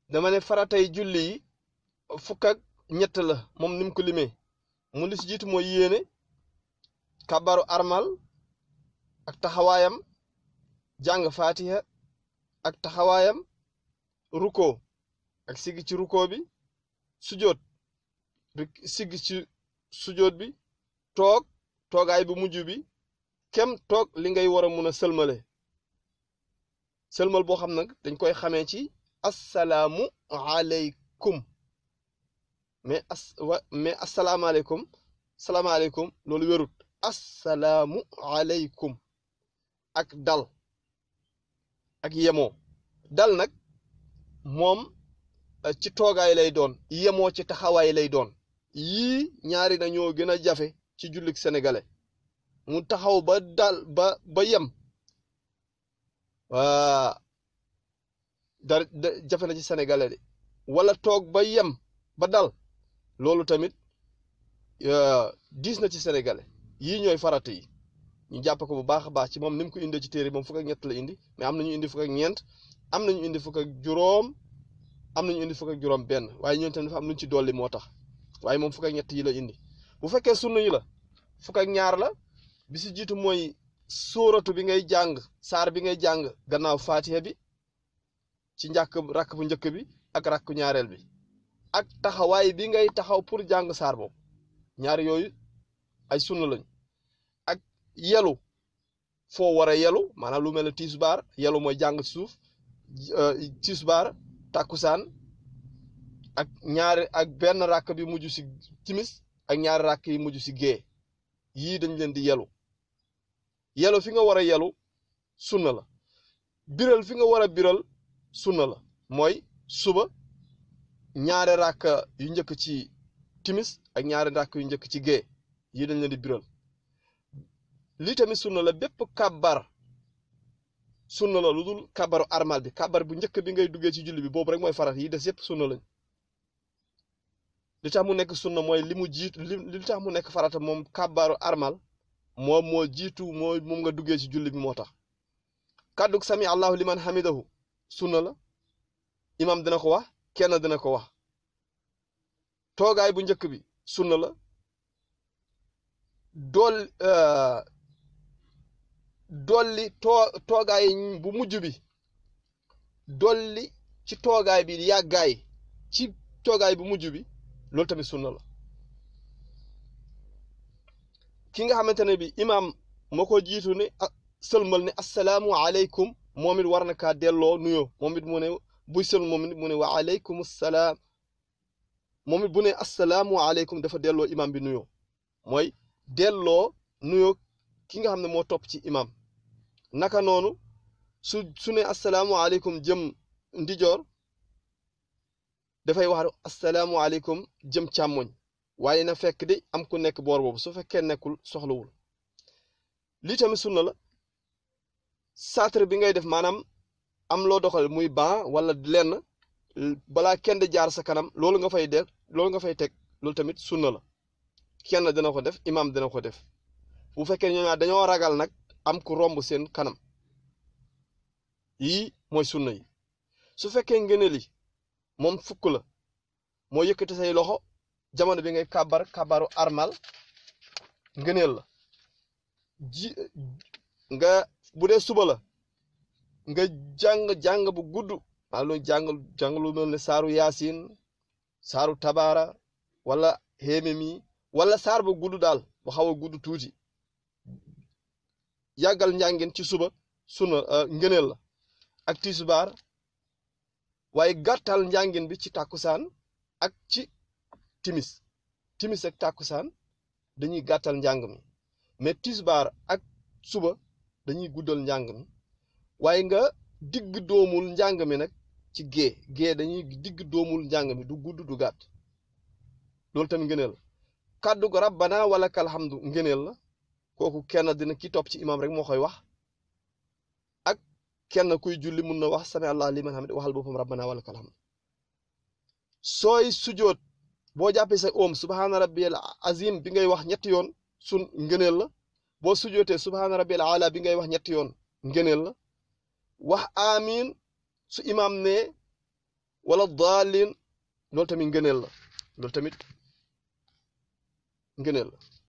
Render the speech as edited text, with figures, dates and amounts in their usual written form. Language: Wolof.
dama ne faratay julli yi fukk ak ñett la moom ni mu ko limee mu li si jiitu mooy yéene kabaru armal ak taxawaayam jàng fatiha ak taxawaayam ruko ak siggi ci ruko bi sujoot siggi ci sujoot bi toogaay bu mujj bi kem toog li ngay war a mun a sëlmale sëlmal boo xam nag dañ koy xamee ci assalaamu aleykum mais asalaamaaleykum loolu wérut assalaamu aleykum ak dal ak yemoo dal nag moom ci toogaay lay doon yemoo ci taxawaay lay doon yii ñaari dañoo gën a jafe ci jullik sénégalais mu taxaw ba dal ba yem waa jafe na ci sénégalais de wala toog ba yem ba dal loolu tamit diis na ci sénégalais yii ñooy farata yi ñu jàpp ko bu baax a baax ci moom ni mu ko indee ci téere moom fukk ak ñett la indi mais am nañu indi fukk ak ñeent am nañu indi fukk ak juróom am nañu indi fukk ak juróom benn waaye ñoom tamit dafa am luñ ci dolli moo tax waaye moom fukk ak ñett yi la indi bu fekkee sunna yi la fukk ak ñaar la bi si jiitu mooy sóoratu bi ngay jàng saar bi ngay jàng gannaaw fatiha bi ci rakk bu njëkk bi ak rakku ñaareel bi ak taxawaay bi ngay taxaw pour jàng saar boobu ñaar yooyu ay sunna lañ ak yelu foo war a yelu maanaam lu mel ne tisbaar yelu mooy jàng ci suuf tisbaar takkusaan ak benn rakk bi mujj si timis ak ñaari rakk yi mujj si gée yii dañ leen di yelu fi nga war a yelu sunna la biral fi nga war a biral sunna la mooy suba ñaari rakk yu njëkk ci timis ak ñaari rakk yu njëkk ci gée yii dañ leen di biral lii tamit sunna la bépp kàbbar sunna la lu dul kàbbaru armal bi kàbbar bu njëkk bi ngay duggee ci julli bi boobu rek mooy farat yi des yépp sunna lañ li tax mu nekk sunna mooy li mu jiitu li tax mu nekk farata moom kàbbaru armal moom moo jiitu moom nga duggee ci julli bi moo tax kàddug sami allahu liman hamidahu sunna la imam dina ko wax kenn dina ko wax toogaay bu njëkk bi sunna la dolli toogaay bu mujj bi dolli ci toogaay bi yàggaay ci toogaay bu mujj bi loolu tamit sunna la ki nga xamante ne bi imaam moo ko jiitu ne sëlmal ne assalaamu aleykum moom it war na kaa delloo nuyoo moom it mu ne buy sëlmal moom it mu ne wa aleykum salaam moom it bu ne assalaamu aleykum dafa delloo imaam bi nuyoo mooy delloo nuyoo ki nga xam ne moo topp ci imaam naka noonu su ne assalaamu aleykum jëm ndijoor dafay wax assalaamu aleykum jëm càmmoñ waaye na fekk de am ku nekk boor boobu su fekkee nekkul soxlawul lii tamit sunna la saatre bi ngay def maanaam am loo doxal muy ban wala lenn balaa kenn di jaar sa kanam loolu nga fay def loolu nga fay teg loolu tamit sunna la kenn dina ko def imaam dina ko def bu fekkee ñoo dañoo ragal nag am ku romb seen kanam yii mooy sunna yi su fekkee ngëneel yi moom fukk la moo yëkkati say loxo jamono bi ngay kabaru armal ngëneel la nga bu dee suba la nga jàng bu gudd lu jàng lu mel ne saaru yaasin saaru tabaara wala xéememi wala saar bu gudd daal bu xaw a gudd tuuti yàggal njàngin ci suba sunna ngëneel la ak tisbaar waaye gàttal njàngin bi ci tàkkusaan ak ci timis ak tàkkusaan dañuy gàttal njàng mi mais tisbaar ak suba dañuy guddal njàng mi waaye nga digg doomul njàng mi nag ci gée dañuy digg doomul njàng mi du gudd du gàtt loolu tamit ngëneel la kàddu ko rabbana wala kalhamdu ngëneel la kooku kenn dina ki topp ci imam rek moo koy wax ak kenn kuy julli mun na wax sami allah liman hamid waxal boppam rabbana wala kalhamdu sooy sujoot boo jàppee sa oom subhaana rabbiyal azim bi ngay wax ñetti yoon sun ngëneel la boo sujootee subhaana rabbiyal ala bi ngay wax ñetti yoon ngëneel la wax amiin su imam ne wala daalin loolu tamit ngëneel la loolu tamit ngëneel la